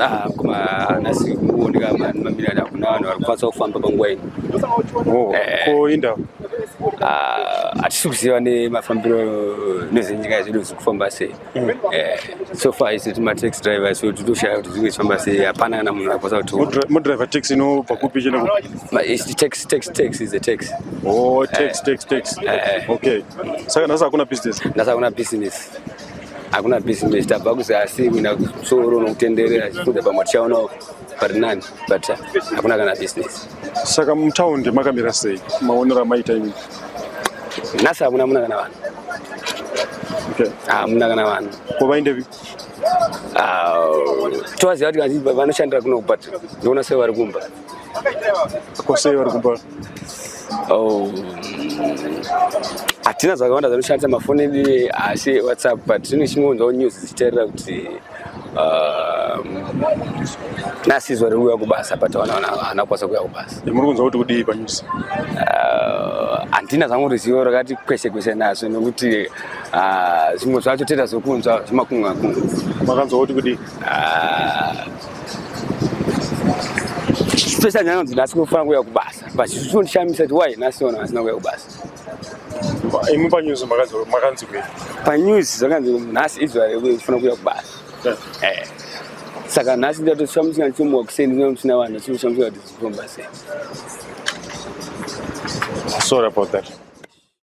Ah, koma nhasi kuoneka mamiriro hakuna vanhu vari kukwanisa kufamba panguva ino. Oh, Eh. ko indawo? Ah, hatisi kuziva nemafambiro nezvenyika zvedu zviri kufamba sei. Eh, so far isu timataxi driver so titoshaya kuti zvinge zvichifamba sei, hapana kana munhu akwanisa kuti Modriver taxi inobva kupi ichienda kupi? It's taxi, taxi, taxi is a taxi. Oh, taxi, taxi, taxi. Eh. Okay. Saka nhasi hakuna business. Nhasi hakuna business. Hakuna business, tabva kuzasi kuenda kumusoro nokutenderera chifunza pamwe tichaonawo pari nani, but hakuna kana business. Saka mutaundi makamira sei? Maonero amaita imi. Nhasi hamuna muna kana vanhu. Okay. Hamuna kana vanhu. Ko vaendepi? Ah, tovaziva kuti kanzi vanoshandira kuno, but ndoona sei vari kumba. Ko sei vari kumba? Oh, hatina zvakawanda zvanoshandisa mafoni edu asi WhatsApp, but tine chingonzwawo news dzichitaurira kuti nhasi zuva riri kuuya kubasa, but haana kukwanisa kuuya kubasa. Muri kunzwa kuti kudii panews? Handina zvangu ruzivo rakati kwese kwese nazvo, nokuti zvimwe zvacho toita zvokunzwa zvemakunga kunga. Makanzwa kuti kudii? Especially nyanonzi nhasi kufanira kuuya kubasa, but zvinondishamisa kuti why nhasi vanhu vasina kuuya kubasa. Imi panews makanzi kudii? Panews zvakanzi nhasi izuva rekufanira kuuya kubasa. Eh. Saka nhasi ndatoshamisika ndichimuka kuseni ndinoona musina vanhu, achinoshamisika kuti zvikufamba sei. Sorry about that.